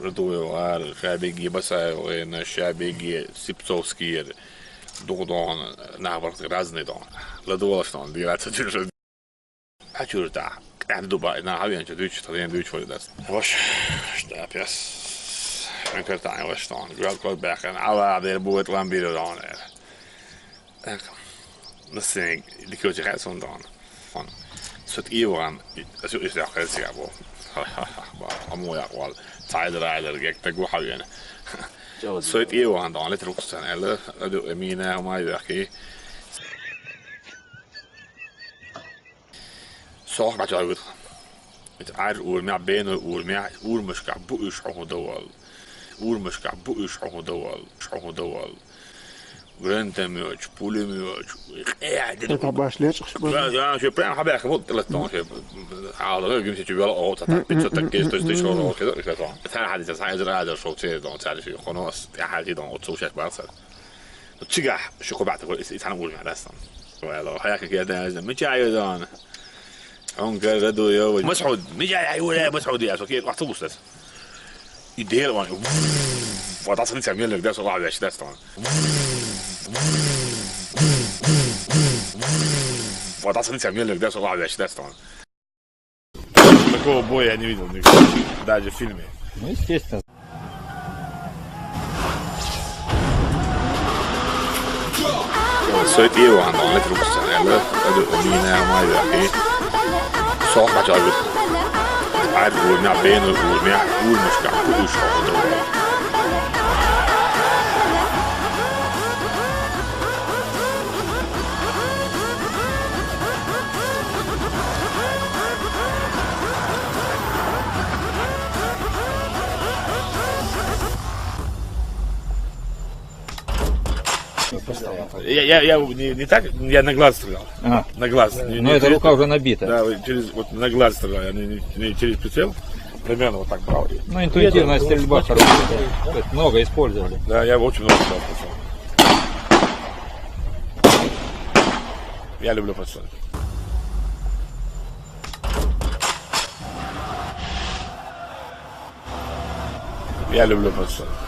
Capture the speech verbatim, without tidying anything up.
Радуев ара, ша бегге Басаев, ша бегге Сипцовский, дугъу дон, нах барх разный дон. Ладувалаш дон, дира ца чуша. Ачурта, къяд дуба, на хавен чу дуч, таден дуч вали дас. Ваш, штапяс. Анкартан ваш дон. Гал кол бахен, ала дер бует ламбиро дон. Настроение дикёчи хай сон дон. Сот иван, асу ис я хай сига бо. Ха-ха-ха, ба, аму я вал. Тайдер айдер гек тагу хавен. Сот иван дон, лет руксан, эле, аду эмина, ама яхи. Сох бачагут. Ит ар урмя, бено урмя, урмашка бу иш худавал. Урмашка бу иш худавал, худавал. Гранатомёт, пулемёт. Это башлечек, что ли? Да, да, что прям хабя как будто летом, что. А, да, гимсе чувал, о, та, та, пятьсот, так, есть, то есть, что, о, что, что. Та, ха, да, ха, да, шо, че, дон, та, шо, хонос, я, ха, дон, отцу, сейчас, барса. Чига, шо, кобата, ис, ис, хан, урмя, да, сан. Вало, хаяка, я, да, да, мы чаю, дон. Он говорит, Радуев. Масхуд, миджа, ай, ура, Масхуд, я, сокет, вахту бустас. И дел ван. Вот асхли сам мелек, да, со лавяш, да, стан. Вот асхли сам мелек, да, со лавяш, да, стан. Такого боя я не видел нигде, даже в фильме. Ну, естественно. Сойт Иван, он это рукса, я, да, это Лина, моя, и сох бачагут. Ай, урмя, бен, урмя, урмашка, куш, Я, я, я не, не так, я на глаз стрелял. Ага. На глаз. Не, но не эта через рука уже набита. Да, вот через, вот на глаз стрелял, я не, не, не через прицел. Примерно вот так брал. Ну, интуитивная стрельба хорошая. То есть много использовали. Да, я очень много стрелял. Я люблю подсолнух. Я люблю подсолнух.